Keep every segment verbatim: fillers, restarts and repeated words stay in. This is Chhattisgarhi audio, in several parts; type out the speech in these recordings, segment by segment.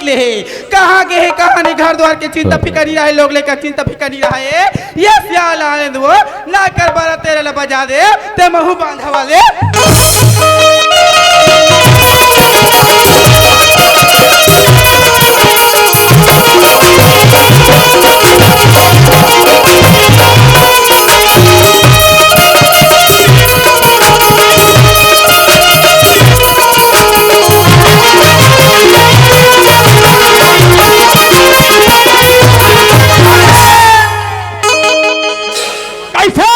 ले हे। कहाँ गे हे, कहाँ नहीं, घर द्वार के चिंता फिकर नहीं रहे, लोग लइका चिंता फिकर नहीं रहे। ये सियान आनंद वो ना कर बारह तेरह ला बजा दे, ते महू बांधा वाले। कैसे?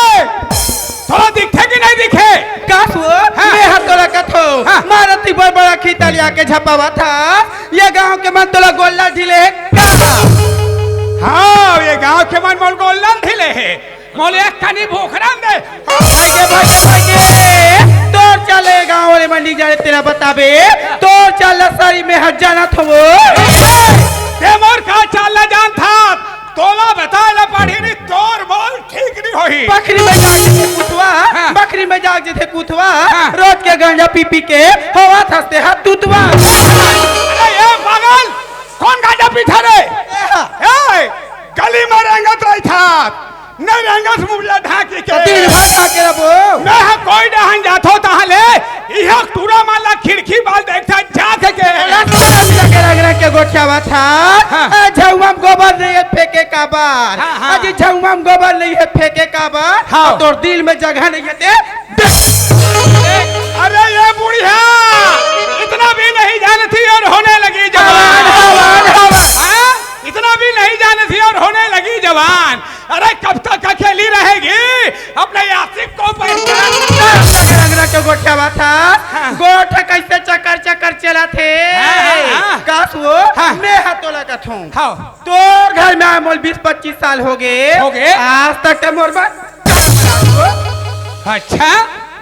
थोड़ा दिखथे कि नहीं दिखे? का सुअर? हाँ। मैं हर तोला कथो। हाँ। मारती बड़ बड़ा खीता लिया के झपावा था। ये गांव के मन तोला गोल्ला ढीले हे का? हाँ, ये गांव के मन मोर गोल्ला ढीले हे। मोले एक कनी भोखरन दे। भागे, भागे, भागे। तोर चले गांव वाले मंडी जाने तेला बताबे। तोर चल सारी में हट जाना था वो। ते मोर का चाल ला जान था। तोला बताए ला पड़ी नी, तोर मोर ठीक नहीं होही। बखरी में जाग जथे कुथवा, हाँ। बखरी में जाग जथे कुथवा, हाँ। रोज के गांजा पी पी के हवा थसते हाथ तुतवा। अरे ये पागल, कौन गांजा पीथे रे? ए, हाँ। ए, गली में रेंगत रही था, नहीं रेंगत मुड़िया ढाकी के। तो दिन भर ढाके रहो। मैं हा कोई डहन जाथो तहां ले, इहा टूरा मन ला खिड़की बाल देखता जात के। रंग रंग के गोठियावा था। हाँ। ए, झउआ में गोबर नहीं है फेंके काबर। हाँ, हाँ। अजी झउआ में गोबर नहीं है फेंके काबर। हाँ। तोर दिल में जगह नहीं है ते। अरे ये बुढ़िया, इतना भी नहीं जानती और होने लगी जवान। हवान, हवान, हवान। हाँ? इतना भी नहीं जानती और होने लगी जवान। अरे कब तक अकेली रहेगी? अपने आशिक को पहचान। रंगना के गोठियावा था। हाँ। गोठ कैसे चक्कर चक्कर चला थे। हाँ, हाँ, हाँ। का सुअर, हाँ। मैं हा तोला कथों। हाँ। तोर घर में आए मोल बीस पच्चीस साल हो गए। हो गए। आज तक ते मोर बात। अच्छा,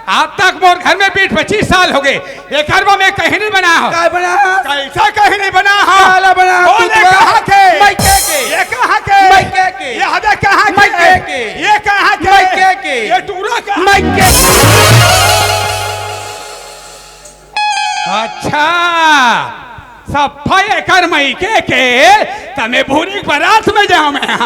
आज तक मोर घर में बीस पच्चीस साल हो गए। एकर बर मैं कहीं नहीं बना हो। का बना हो? कैसा कहीं नहीं बना हो? काला बना हो, बोले कुतवा। कहाँ के? मइके के। ये कहाँ के? मइके के। ये हदे कहाँ के? मइके के। ये कहाँ के? मइके के। ये टूरा कहाँ? मइके के। अच्छा, सफा एकर मइके के, त मैं भूरी के बारात में जाऊं मैं।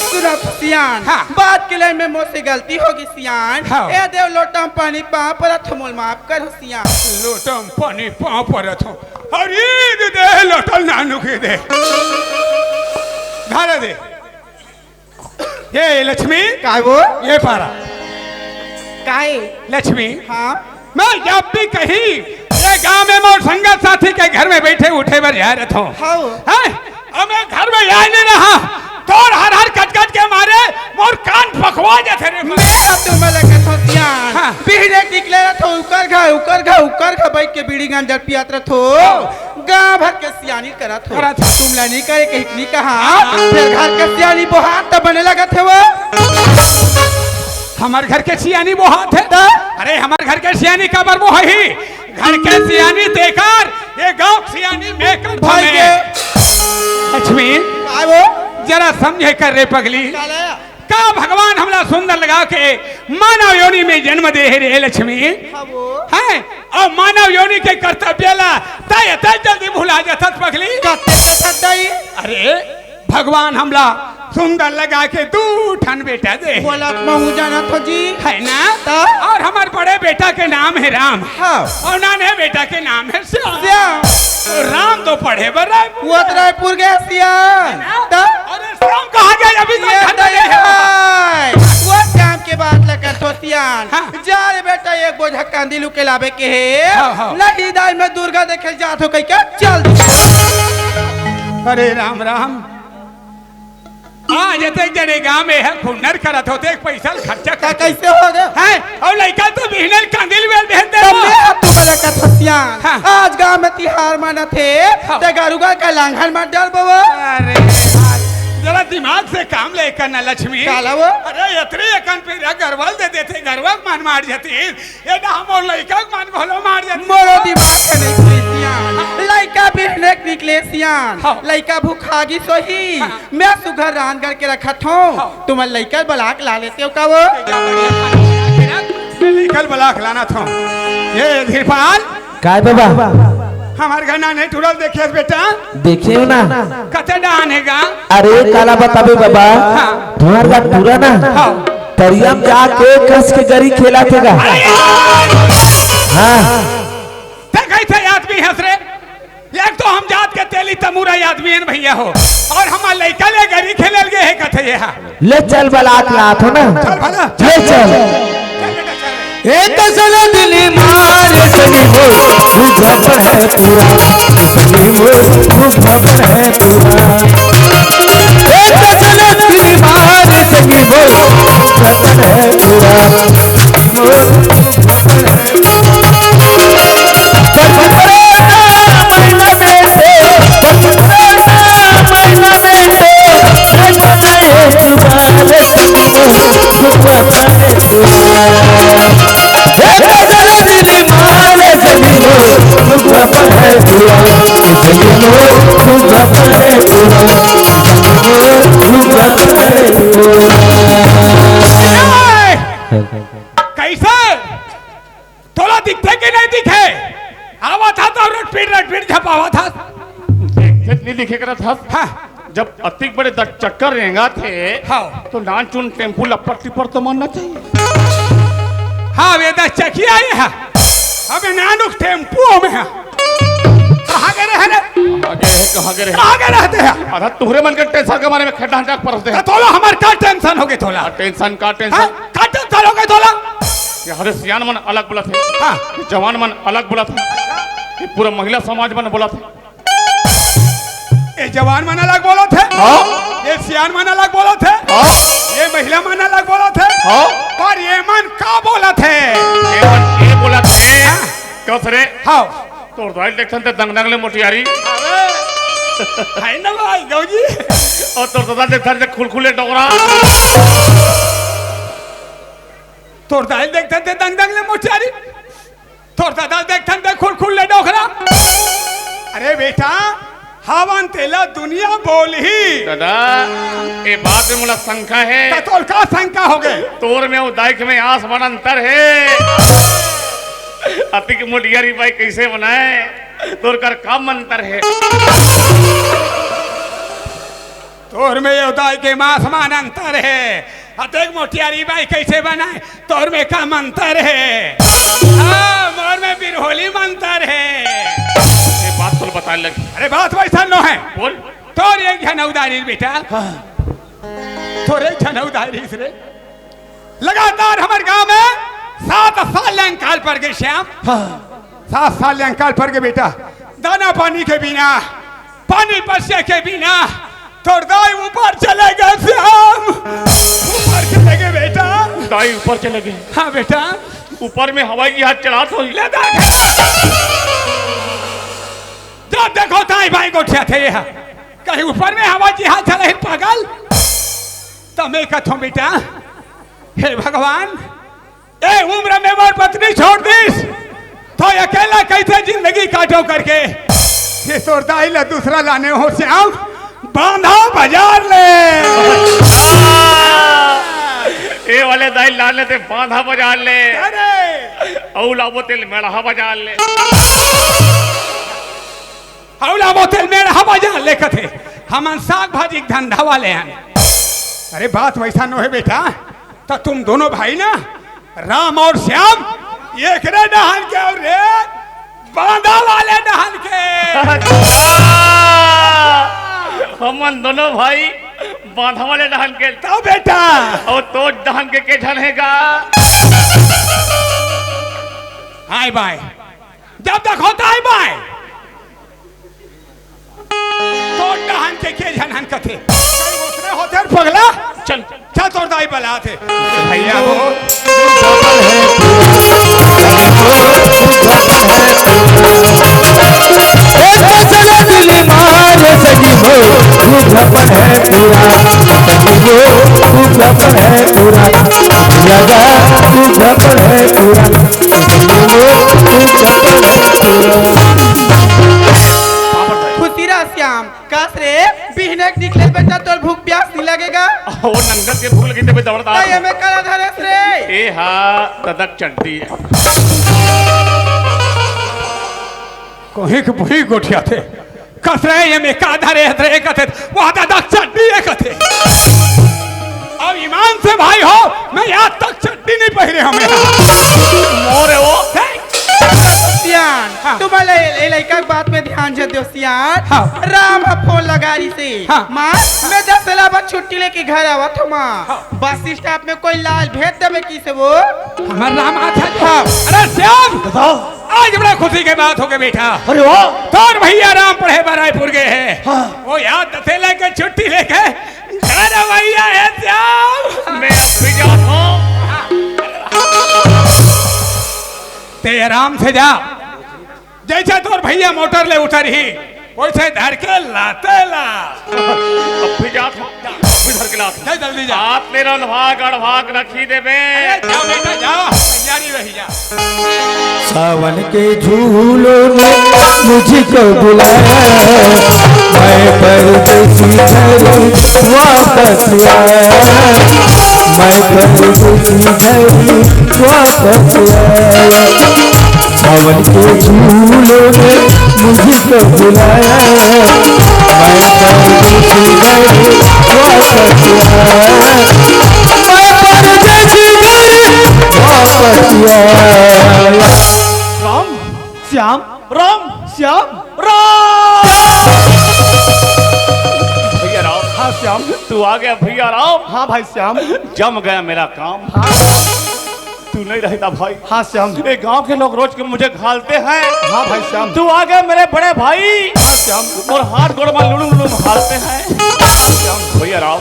सुनो सियान, हाँ। बात के लिए में मोसे गलती होगी सियान। हाँ। ए देव लोटम पानी पाँव परत हो, मोल माफ कर हो सियान। लोटम पानी पाँव परत हो। अरे दे दे, लोटल नानू के दे। धारा दे। ये लक्ष्मी। काय वो? ये पारा। काय? लक्ष्मी। हाँ। मैं जब भी कहीं ये गांव में मोर संगत साथी के घर में बैठे उठे बर जा रहत हो। हाँ। हैं? अब मैं घर में आ नहीं रहा। तोर हर हर कट कट के मारे मोर कान पकवा जाथे रे। मैं अब तुम लगे तो सियान। हाँ। बिहने निकले रहत हो, उकर घा, उकर घा, उकर घा, बैठ के बीड़ी गांजा पियात रहत हो। गांव भर के सियानी करत हो। करत हो। तुम ला नहीं करे, कहीं नहीं कहा। हाँ। फिर घर के सियानी बोहात त बने लगत हे वो। हमर घर के सियानी बोहात हे। त? अरे, हमर घर के सियानी काबर बोहाही? घर के सियानी तेकर, ये गांव के सियानी में कर भाई भमे। के। लक्ष्मी, काय वो? जरा समझे कर रे पगली। काला? का भगवान हमला सुंदर लगा के मानव योनि में जन्म दे हे रे लक्ष्मी? हाँ वो। हैं? अउ मानव योनि के कर्तव्य ला तय तय जल्दी भुला जाथस पगली। कते जाथस दाई? अरे, भगवान हमला सुंदर लगा के दू ठन बेटा दे। बोला महू जानत हो जी। है ना? त? अउ हमर बड़े बेटा के नाम हे राम। हाँ। अउ नान्हे बेटा के नाम हे श्याम। श्याम। राम तो पढ़े बर रायपुर वो तो रायपुर गए सियान। है ना? त? अरे श्याम कहाँ गए? अभी तो ये घर में तो नहीं है। है। वो श्याम के बात लगा तो सियान। हाँ। जा रे बेटा, एक बोझा कांदी लुके लावे के हे। हाँ, हाँ। नहीं दाई, मैं दुर्गा देखे जात हो कह के चल दे। अरे राम राम। आज एतेक जने गांव में हे, खुन्नर करत होते, एक पैसा ल खर्चा का करते। कैसे हो गए? हैं? अउ लइका तो बिहने ल कांदी ल बेल देहन दे तब वो। मैं अब तुम लगा फसियान। हाँ। आज गांव में तिहार मानत हे, हाँ। ते गरुगा का लांघन मत डाल बवा। अरे, जरा दिमाग से काम ले करना लक्ष्मी। काला वो? अरे, एतरी एकन पीरा गरवा ल दे देते, गरवा के मन मार जाती। ये ना हमर लइका के मन घलो मार जाती। मोरो दिमाग के नहीं खुली सियान। लइका बिहने के निकले सियान। हाँ। लइका भुखागी सोही। हाँ। मैं सुघर रांध करके रखत हूँ। हाँ। तुमन लइका बलाक ला लेते हो का वो? मैं लइका बलाक लाना था। ये धीरपाल। काय बाबा? हमर घर नान हे टूरा ल देखे हस बेटा? देखे हो ना? कते डहान हे गा? अरे काला बताबे बाबा, हाँ। तुम्हार घर टूरा ना? हाँ। तरिया म जाके कस के गरी खेलत हे गा। अरे! हाँ। ते कइसे आदमी हस रे? एक तो हम जात के तेली तमूरा आदमी हन भइया हो, अउ हमर लइका ले गरी खेले ल गे हे कथे ये हा। ले चल बलात लात हो ना। चल भला। ले चल। चल बेटा, चल। ए कसल दिली मारे सनी हो, तू घबड़ है पूरा, सनी हो, तू घबड़ है पूरा। ए कसल दिली मारे सनी हो, तू घबड़ है पूरा, सनी हो, तू घबड़ है पूरा। कइसे? तोला दिखथे कि नइ दिखे? आवत हस त रटपीट रटपीट झपावत हस। देखे त नइ दिखे करत हस। हाँ। जब अतिक बड़े दस चक्का रेंगथे, हाँ। त नानचुन टेम्पू लप्पर टिप्पर तो मारना चाहिए। हाँ, ए दस चकिया हे। अबे नानुक टेम्पू में हे। कहाँ गे रहे रे? कहाँ गे रहे, कहाँ गे रहे? कहाँ गे रहे ते? अरे तुहरे मन के टेंशन के मारे में खेत ढांचा परस दे। त तोला हमर का टेंशन होगे तोला? का टेंशन, का टेंशन? हाँ? का टेंशन होगे तोला? ये हरे सियान मन अलग बोलत हे, हाँ। ये जवान मन अलग बोलत हे, ये पूरा महिला समाज मन बोलत हे। ये जवान मन अलग बोलत हे, हाँ। ये सियान मन अलग बोलत हे, हाँ। ये महिला मन अलग बोलत हे, हाँ। पर ये मन का बोलत हे? ये मन ये बोलत हे, हाँ। कस रे? हाँ। तोर दाई ल देखथन ते दंग दंग ले मोटियारी। अबे, है ना भाई गौजी? अउ तोर ददा ल देखथन ते खुलखुले डोकरा। तोर दाई ल देखथन ते दंग दंग ले मोटियारी, तोर ददा ल देखथन ते खुलखुले डोकरा। अरे बेटा, हवन तेला दुनिया बोलही। ददा, ए बात में मोला शंका हे। त तोर का शंका होगे? तोर में अउ दाई के में आसमान अंतर हे। अतिक मोटियारी बाई कइसे बनाय? तोर कर का मंतर हे? तोर में अउ दाई के में आसमान अंतर हे। अतिक मोटियारी बाई कइसे बनाय? तोर में का मंतर हे? हाँ, मोर में बिरहोली मंतर हे। ये बात तोला बताय लग। अरे बात वइसन नोहे। बोल। तोर एक झन अउ दाई रहिस बेटा। हाँ। तोर एक झन अउ दाई रहिस रे। लगातार हमर गांव में सात साल ले अंकाल पर गे श्याम। हाँ। सात साल ले अंकाल पर गे बेटा। दाना पानी के बिना, पानी पसिया के बिना तोर दाई ऊपर चले गे श्याम। ऊपर चले गे बेटा। दाई ऊपर चले गे। हाँ बेटा। ऊपर में हवाई जहाज चलात होही। ले दाई। जब देखो दाई बाई गोठियाथे। कहीं ऊपर में हवाई जहाज चले हे पागल? त में कथों बेटा, हे भगवान, ए उम्र में मोर पत्नी छोड़ दिस, त अकेला कइसे जिंदगी काटों करके। ये तोर दाई ला दूसरा लाने हों श्याम, बांधा बजार ले। ए वाले दाई लाने ते बांधा बजार ले। अरे। अउ लाबो तेल मेड़हा बजार ले। अउ लाबो तेल मेड़हा बजार ले कथे। हमन साग भाजी के धंधा वाले हन। अरे बात वइसन नोहे बेटा, त तुम दोनों भाई ना, राम अउ श्याम, एकरे डहन के अउ रे बांधा वाले डहन के। अच्छा, हमन दोनों भाई बांधा वाले डहन के। त बेटा। अउ तोर डहन के के झन हे गा? Hi bye. जब देखो ताय बाय। तोर डहन के के झन हन कथे। कहीं ओसने होथे रे पगला? चल। चल तोर दाई बलाथे। भइया हो। खुशी रह श्याम। कस रे, बिहने के निकले बेटा, तोर भूख प्यास नइ लगे गा? ओ नंगत के भूख लगे तभे दौड़त आत। एमे काला धरेस रे? ए हा, ददा के चड्डी हे। तो हिक भुई गोठियाथे। कस रहे ये में का धरे हस रे कथे, वो दादा चड्डी है कथे। अब ईमान से भाई हो, मैं आज तक चड्डी नहीं पहिरे हंव। मोरे वो। सियान, हाँ। तुम ले, ए लइका के बात में ध्यान दे दो सियान। हाँ। राम ह फोन लगा रहिसे। हाँ। माँ, मैं दस साल बाद छुट्टी लेके घर आवत हंव माँ। हाँ। बस स्टॉप में कोई लाल भेज देबे किसे वो। हमर राम आथे जो। हाँ। अरे श्याम, बताओ। आज बड़ा खुशी के बात हो गई बेटा। अरे वाह। तोर भैया राम पढ़े बर रायपुर गए हैं। हाँ। वो यार दस साल के छुट्टी लेके घर भैया है श्याम। मैं अब भी जात हंव। ते आराम से जा, जैसे तोर भैया मोटर ले उतरही, वैसे धर के लाते ला। अब भी जात हंव, अब भी धर के लात हंव। जा जल्दी जा। आप मेरा लभाग अड़भाग रखी देबे। अरे जा बेटा जा, तैयारी रही जा। सावन के झूलों ने मुझको बुलाया, मैं परदेसी घर वापस आया, मैं परदेसी घर वापस आया। सावन के झूलों ने मुझको बुलाया, मैं परदेसी घर वापस आया, मैं परदेसी घर वापस आया। राम, श्याम, राम, श्याम, राम। भैया राम। हाँ श्याम। तू आ गया भैया राम। हाँ भाई श्याम। जम गया मेरा काम। हाँ। तू नहीं रहता भाई। हाँ श्याम। ये गांव के लोग रोज के मुझे घालते हैं। हाँ भाई श्याम। तू आ गया मेरे बड़े भाई। हाँ श्याम। और हाथ गोड़ में लुड़ुम लुड़ुम हालते हैं। हाँ श्याम। भैया राम,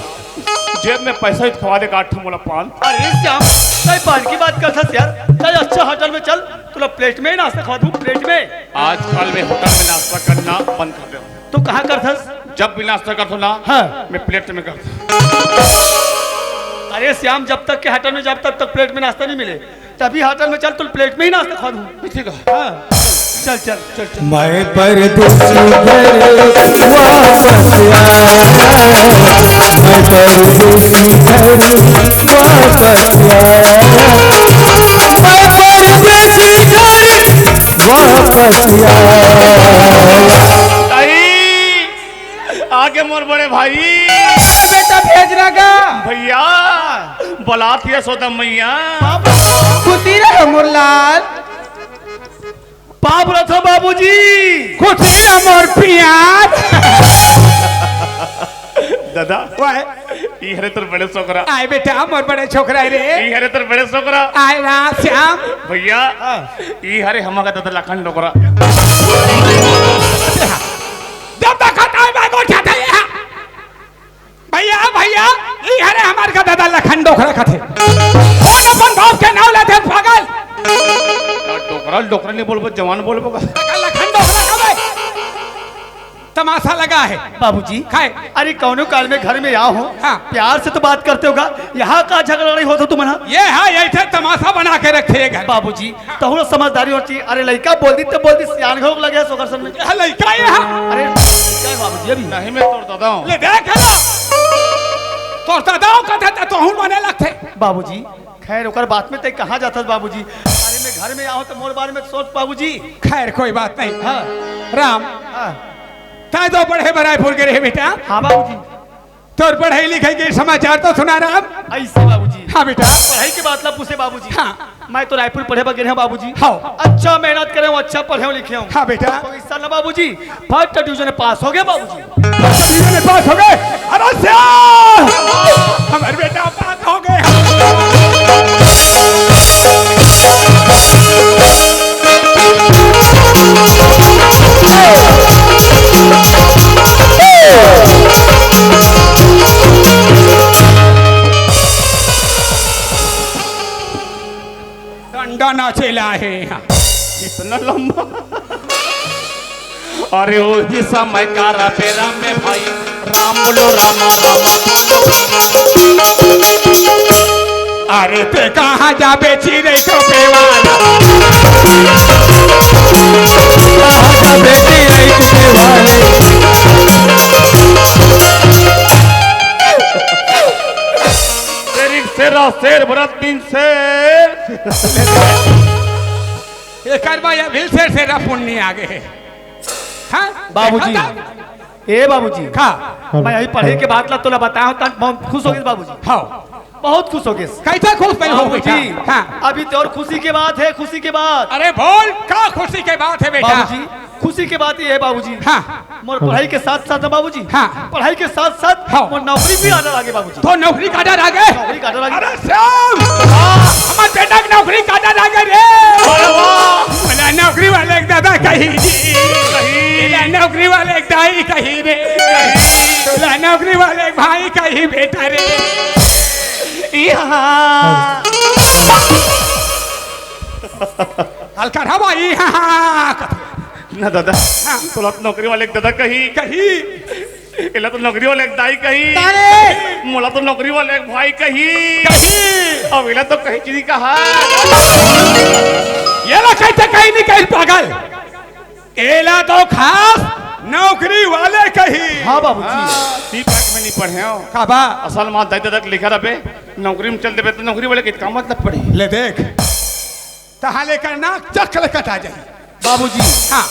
जेब में पैसा ही खवा दे, काट मोला पान। अरे श्याम, तैं पान की बात करथस यार। चल अच्छा होटल में चल, तोला प्लेट में ही नाश्ता खवा दूं, प्लेट में। आजकल मैं होटल में नाश्ता करना बंद कर दे। तो कहाँ करथस? जब भी नाश्ता करथों ना, हाँ। मैं प्लेट में करथों। अरे श्याम, जब तक के होटल में जब तक, तक प्लेट में नाश्ता नहीं मिले, तभी होटल में चल, तोला प्लेट में ही नाश्ता खवा दूं। ठीक है। हाँ, चल, चल, चल, चल। मैं परदेसी घर वापस आया, मैं परदेसी घर वापस आया, मैं परदेसी घर वापस आया। ताई, आगे मोर बड़े भाई। बेटा भेज रहा का? भैया, बलात यशोदा मैया। खुशी रहो मोर लाल। पाप रथो बाबूजी। खुशी रहो मोर पियार। दादा, वाह। ई हरे तोर बड़े छोकरा। आय बेटा, मोर बड़े छोकरा रे। ई हरे तोर बड़े छोकरा। आय राम श्याम। भैया, हाँ। ई हरे हमर का दादा लखन डोकरा। जब तक खतरा है, मैं गोठियाथे। भैया, भैया, ई हरे हमर का दादा लखन डोकरा कथे। कौन अपन बाप के नाम लेथे पागल? डोकरा, डोकरा नहीं बोलबो, जवान बोलबो का? लखन डोकरा कबे? तमाशा लगा है। बाबूजी। खाए। अरे कौनो काल में घर में आए हो, हाँ। प्यार से तो बात करते होगा, यहाँ का झगड़ा लड़ाई होता तुम्हारा? ये हाँ, यही थे तमाशा बना के रखे ये घर। बाबूजी, तहु ला समझदारी होना चाहिए। अरे लइका बोल दी तो बोल दी, सियान घलो लगे सोकर सन में। ये लइका ये हाँ। अरे लइका है बाबूजी अभी। नहीं, मैं तोर दादा हूँ। ले देख है ना। तोर दादा हूँ कहते तो तोहू माने लगते। बाबूजी, खैर ओकर बात में तैं कहाँ जाथस बाबूजी? अरे मैं घर में आए हो तो मोर बारे में सोच बाबूजी। खैर कोई बात नहीं। हाँ। राम, हाँ। तैं तो पढ़े बर रायपुर गए रहे बेटा। हाँ बाबूजी। तोर पढ़ाई लिखाई के समाचार तो सुना राम। ऐसे बाबूजी। हाँ बेटा। पढ़ाई के बात ला पूछे बाबूजी। हाँ। मैं तो रायपुर पढ़े बर गए रहे हूँ बाबूजी। हाँ। अच्छा मेहनत करे हूँ, अच्छा पढ़े हूँ लिखे हूँ। हाँ बेटा। तो इस साल ना बाबूजी फर्स्ट डिवीजन में पास हो गया बाबूजी। फर्स्ट डिवीजन में पास हो गए। अरे श्याम! हमारे बेटा पास हो गए। डंडा नाचेला है यहाँ। इतना लंबा। अरे ओही समय का रा बेरा में भाई, राम बोलो रामा रामा। अरे ते कहाँ जाबे चिरई तोपे वाला? कहाँ जाबे चिरई तोपे वाला? तेरी शेरा शेर भरत दिन शेर। एकर बा अभी शेर शेरा पुण्य आ गए। हाँ? बाबूजी, देखा था? ए बाबूजी, का? मैं यही पढ़ई के बात ला तोला बताया हूँ, तन बहुत खुश हो गइस बाबूजी। हाँ। बहुत खुश हो गइस। कैसे खुश नहीं हो बाबूजी, बेटा? हाँ। अभी तो और खुशी के बात है, खुशी के बात। अरे बोल, का खुशी के बात है बेटा? बाबूजी, खुशी के बात ये है बाबूजी। हाँ। मोर पढ़ाई के साथ साथ ना बाबूजी, हाँ। पढ़ाई के साथ साथ हाँ। मोर नौकरी भी order आगे बाबूजी। तो नौकरी का order आगे? नौकरी का order आगे। अरे श्याम! हाँ। हमर बेटा के नौकरी का order आगे रे। अरे वाह। बोला नौकरी वाले के दादा कही जी। कही। बोला नौकरी वाले के दाई कही रे। बोला नौकरी वाले के भाई कही बेटा रे। यहाँ। हल्का रहा भाई, हाँ। ना दादा, हाँ। तोला तो नौकरी वाले के दादा कही। कही। एला तो नौकरी वाले के दाई कही। तारे। मोला तो नौकरी वाले के भाई कही। कही। अब एला तो कहीं चीज कहा। एला कहिथे कहीं नहीं कहीं पागल। एला तो खास नौकरी वाले कही। हाँ बाबूजी। हाँ, ती तक में नहीं पढ़े हो। का बा? असल में दाई दादा के लिखा रहे, नौकरी में चल देबे तो नौकरी वाले के का मतलब पड़ी? ले देख। तहां ले कर नाक चक ले कटा जाही। बाबूजी, हाँ।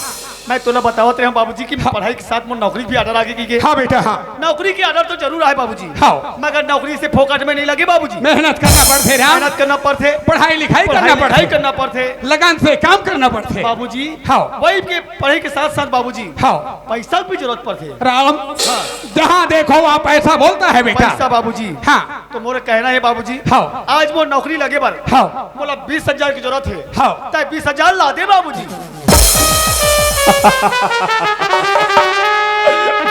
मैं तोला बतावत रहे हूँ बाबूजी कि हाँ। पढ़ाई के साथ मोर नौकरी भी order आगे की के। हाँ बेटा, हाँ। नौकरी के order तो जरूर आए बाबूजी। हाँ। मगर नौकरी से फोकट में नहीं लगे बाबूजी। मेहनत करना पड़थे राम। मेहनत करना पड़थे। पढ़ाई लिखाई पढ़ाई करना लिखाई पड़थे। करना पड़थे। लगन से काम करना पड़थे। बाबूजी, हाँ। वही के पढ़ाई के साथ साथ बाबूजी, हाँ। पैसा भी जरूरत पड़थे। राम, हाँ। जहाँ देखो वहाँ पैसा बोलता है बेटा। पैसा बाबूजी। हाँ। तो मोर कहना है बाबूजी, हाँ। आज मोर नौकरी लगे बर हाँ। मोला बीस हजार की जरूरत है। हाँ। तैं बीस हजार ला दे बाबूजी।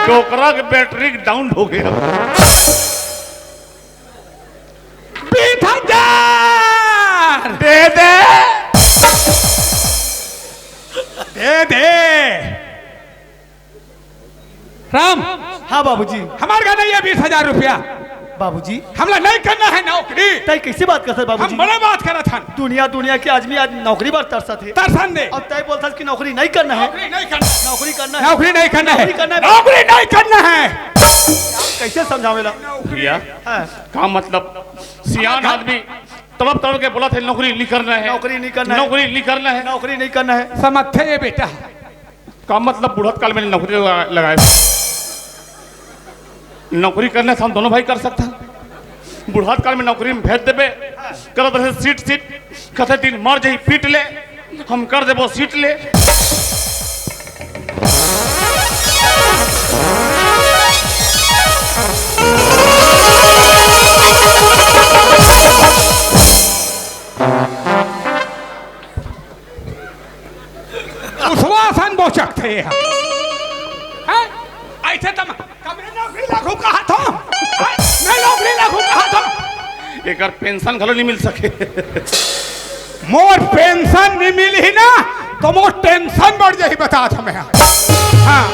डोकरा के battery down हो गया। बीस हजार! दे दे। दे दे। राम, हाँ बाबूजी। हमार का नहीं है बीस हजार रुपया। बाबूजी। हमला नहीं करना है नौकरी। तैं कैसे बात करत हस बाबूजी? हम बड़े बात करत हन। दुनिया, दुनिया के आदमी आज नौकरी बर तरसत हे। तरसन दे। अब तैं बोलत हस कि नौकरी नहीं करना है। नौकरी नहीं करना। नौकरी करना है। नौकरी नहीं करना है। नौकरी करना है। नौकरी नहीं करना है। कैसे समझावेला? भैया, हाँ। का मतलब? सियान आदमी तड़प तड़प के बोलत हे, नौकरी नहीं करना है। नौकरी नहीं करना है। नौकरी नहीं करना है। नौकरी नहीं करना है। समझथे ये बेटा। का मतलब बुढ़त काल में नौकरी लगा-, लगाए? नौकरी करने से हम दोनों भाई कर सकथन। बुढ़त काल में नौकरी में भेज देबे, करत रहे सीट सीट, कथे दिन मर जाही पीट ले, हम कर देबो सीट ले। उसवा असन बोचकथे। हैं? अइसे त मैं नौकरी लागहूं कहत हों। हैं? मैं नौकरी लागहूं कहत हों। एकर पेंशन घलो नहीं मिल सके। मोर पेंशन नहीं मिलही ना, तो मोर टेंशन बढ़ जाही, बतात हों मैं। हाँ।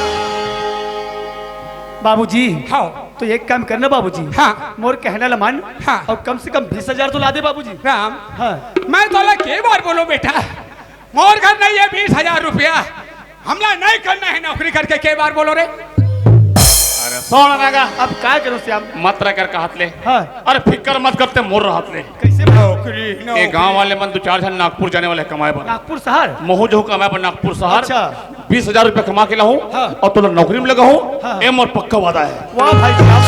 बाबूजी। हाँ। तो एक काम करना बाबूजी। हाँ। मोर कहना ल मान। हाँ। अउ कम से कम बीस हजार तो ला दे बाबूजी। राम। हाँ। मैं तोला के बार बोलों बेटा, मोर घर नहीं है बीस हजार रुपया, हमला नहीं करना है नौकरी करके, के बार बोलों रे। अरे सुन ना गा। अब का करूं श्याम? मत रह कर कहत ले। हाँ। अरे फिकर मत कर तैं मोर रहत ले। कैसे? नौकरी, नौकरी। ये गांव वाले मन दू चार झन नागपुर जाने वाले कमाए बर। नागपुर शहर? महूं जाहूं कमाए बर नागपुर शहर। अच्छा। बीस हजार रुपया कमा के लाहूं हाँ। अउ तोला नौकरी में लगाहूं। हाँ। ये मोर पक्का वादा है। वाह भाई साहब,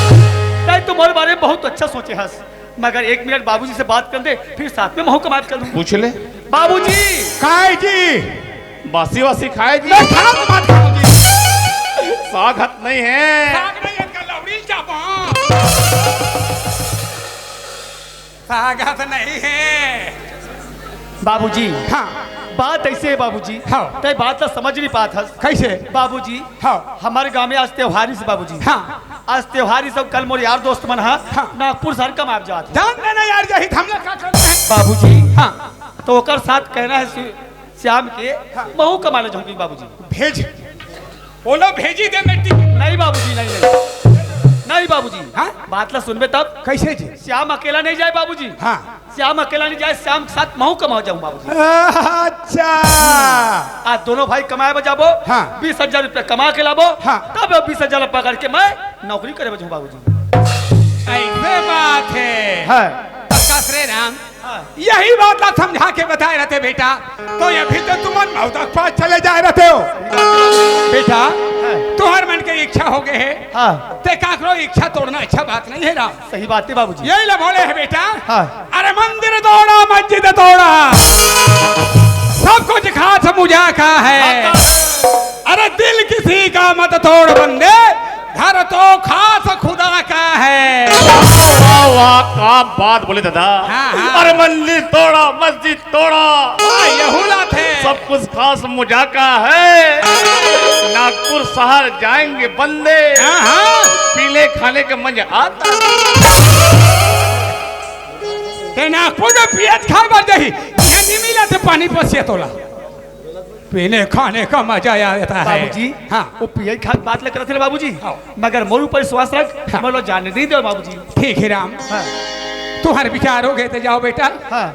तैं तो मोर बारे में बहुत अच्छा सोचे हस। मगर एक मिनट बाबूजी से बात कर दे, फिर साथ में महूं कमात कर लूं। पूछ ले। बाबूजी। काय जी? बासी वासी खाए जी। नहीं, खात मत खाओ जी। साग हत नहीं है। साग नहीं है, इनका लौड़ी चापा। साग हत नहीं है। बाबूजी। हाँ। बात ऐसे है बाबूजी। हाँ। तैं बात ला समझ नहीं पात हस। कैसे? बाबूजी। हाँ। हमर गांव में आज त्योहार हे बाबूजी। हाँ। आज त्योहार हे, सब कल मोर यार दोस्त मन हा हाँ। नागपुर शहर कमाए जात हे। जान देना यार, यही हमला का करना है? बाबूजी। हाँ। तो ओकर साथ कहना है श्याम के हाँ। महूं कमाने जाहूं बाबूजी। भेज। बोलो भेजी दे मैं टिकट। नहीं बाबूजी, नहीं, नहीं। नहीं बाबूजी। हाँ? बात ला सुनबे तब। कैसे जी? श्याम अकेला नहीं जाए बाबूजी। हाँ। श्याम अकेला नहीं जाए, श्याम के साथ महूं कमाए जाहूं बाबूजी। अच्छा। आज दोनों भाई कमाए बर जाबो। हाँ। बीस हजार रुपया कमा के लाबो। हाँ। तब बीस हजार पकड़ के मैं नौकरी करे बर जाहूं बाबूजी। ऐसे बात है। हाँ। तो कस रे राम। यही बात ला समझा के बताए रहते बेटा, तो ये भी तो तुमन मौत के पास चले जाए रहते हो। बेटा, हाँ। तुहर मन के इच्छा हो गए है, हाँ। ते काकरो इच्छा तोड़ना अच्छा बात नहीं है राम। सही बात है बाबूजी। यही ला बोले है बेटा। हाँ। अरे मंदिर तोड़ा, मस्जिद तोड़ा, सब कुछ खास मुझा का है। अरे दिल किसी का मत तोड़ बंदे, घर तो खास खुदा का है। वाह वाह, का बात बोले दादा। हाँ, हाँ। अरे मंदिर तोड़ा, मस्जिद तोड़ा, हाँ, यहू लात है। सब कुछ खास मुझा का है। नागपुर शहर जाएंगे बंदे, हाँ, हाँ। पीने खाने के मजा आता है। ते नागपुर में पियत खाए बर जाही, यहाँ नहीं मिला ते पानी पसिया तोला। पीने खाने का मजा आ जाता है। बाबूजी, हाँ। वो पिए खाए बात लग रहा था बाबूजी, हाँ। मगर मोर ऊपर विश्वास रख, हाँ। मोला जाने नहीं दो बाबूजी। ठीक है राम, हाँ। तुम्हारे विचार हो गए तो जाओ बेटा। हाँ।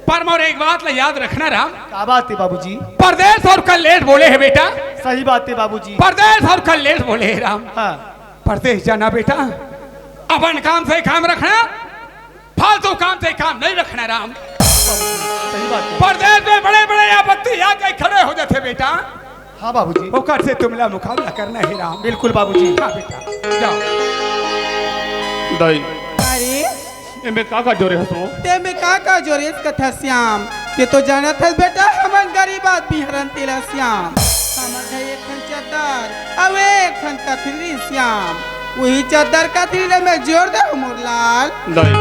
पर मोर एक बात ला याद रखना राम। का बात है बाबूजी? परदेश और कल्लेश बोले है बेटा। सही बात है बाबूजी। परदेश और कल्लेश बोले है राम। हाँ। परदेश जाना बेटा, अपन काम से काम रखना, फालतू काम से काम नहीं रखना राम। सही बात है। परदेश में बड़े-बड़े आपत्ति आके खड़े हो जाते बेटा। हाँ बाबूजी। ओकर से तुमला मुकाबला करना है राम। बिल्कुल बाबूजी। हाँ बेटा, जाओ। दाई, अरे, एमे का का जोरे हसो? ते में का का जोरे कथा श्याम? ते तो जानत हस बेटा, हमन गरीब आदमी हरन तेला श्याम। हमर घर एक ठन चद्दर, अउ एक ठन कथरी श्याम। वही चद्दर कथरी ले मैं जोर दे मोर लाल। दाई,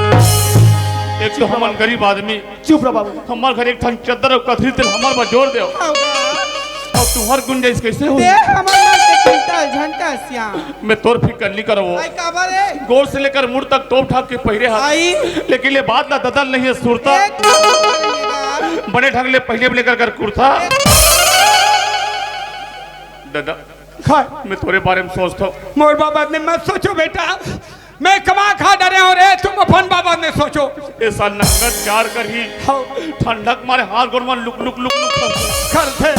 एक तो हमन गरीब आदमी, चुप रह बाबू। हमर घर एक ठन चद्दर अउ कथरी तेल हमर बर जोर देव। अउ तुहर गुंजाइश कैसे हो? ते हमर मन के चिंता झंटा श्याम। मैं तोर फिकर नहीं करवो। आई काबर रे? गोड़ से लेकर मुड़ तक टोप ठाप के पहिरे हस। आई। लेकिन ये बात ला ददल नहीं है सुरता। एक बार बने ढंग ले पहले भी लेकर कर कुर्ता। एक दादा, खाए। मैं तोरे बारे में सोचता हूँ। मोर बाबा ने मत सोचो बेटा, मैं कमा खा डरे हूँ रे, तुम अपन बाबा ने सोचो। ऐसा नंगत प्यार कर ही हाँ। ठंडक मारे हाथ गोड़ में लुक लुक लुक लुक करथे।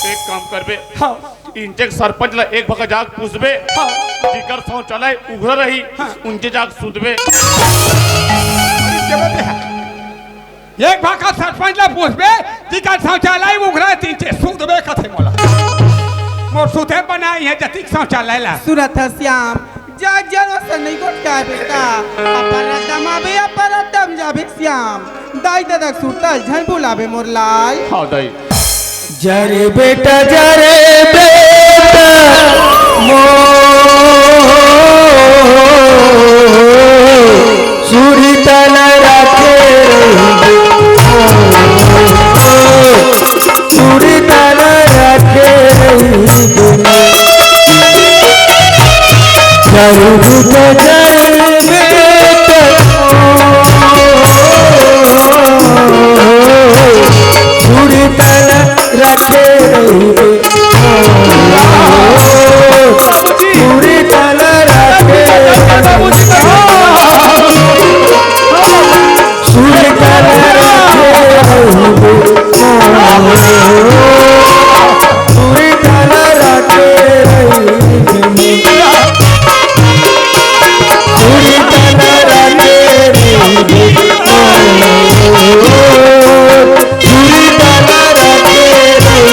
एक काम करबे, हाँ। इंचे के सरपंच ला एक भका जाग पूछबे, हाँ। जिकर शौचालय उघरा रही, हाँ। उनचे जाग सुतबे। एक भाखा सरपंच ला पूछबे, जिकर शौचालय उघरा हे, तिंचे सुतबे कथे मोला। मोर सुते बनाई है जतिक शौचालय ला। सुनत ह श्याम, जा जरो से नहीं गोठिया बेटा। अपर रद्दम आबे, अपर रद्दम जाबे श्याम। दाई ददा सुरता झन बुलाबे मोर लाल। हाँ दाई। जरे बेटा, जरे बेटा, मोर सुरता ल राखे रहिबे, सुरता ल राखे रहिबे। जरे बेटा, जरे बेटा, सुरता ल राखे रहिबे। पूरी तरह राखे रहिबे। पूरी तरह राखे रहिबे। पूरी तरह राखे रहिबे। पूरी तरह राखे रहिबे। पूरी तरह राखे रहिबे।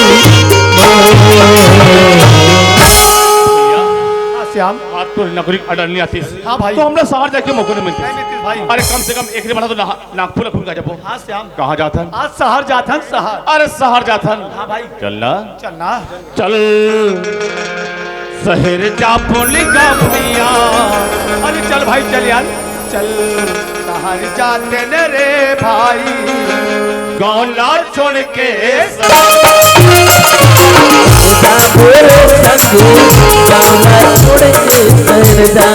हाँ, श्याम। आज तो नौकरी अडल नहीं आती। हाँ भाई। तो हमला शहर जाके मौका नहीं मिलता। नहीं मिलती भाई। अरे कम से कम एक दिन बना तो ना, नागपुर घूम के आ जाबो। हाँ श्याम। कहाँ जाथन? आज शहर जाथन, शहर। अरे शहर जाथन। हाँ भाई। चलना। चलना। चल शहर जा बोली गावनिया। अरे चल भाई चल यार, चल शहर जाते न रे भाई। गाँव ला छोड़ के शहर जा बोलो संगी, गाँव ला छोड़ के शहर जा।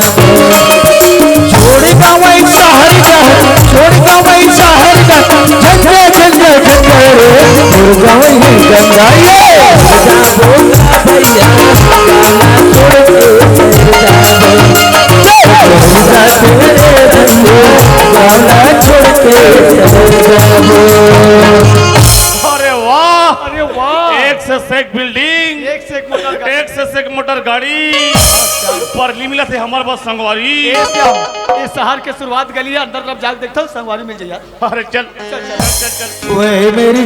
छोड़ गवई शहर गए, छोड़ गवई शहर गए, जंगे जंगे जंगे रे, छोड़ गवई गंगा ये। जा बोला भैया, गाना छोड़ के चल जाबो। जा तेरे रंगे, गाना छोड़ के चल जाबो। अरे वाह, अरे वाह। एक से सेक बिल्डिंग, एक से एक मोटर गाड़ी। एक से सेक मोटर गाड़ी। अरे ली मिला थे हमर बस संगवारी। ए श्याम, ये शहर के शुरुआत गली है, अंदर तरफ जाके देखता हूँ, संगवारी मिल जाइए। अरे चल चल, चल। चल चल चल। वह मेरी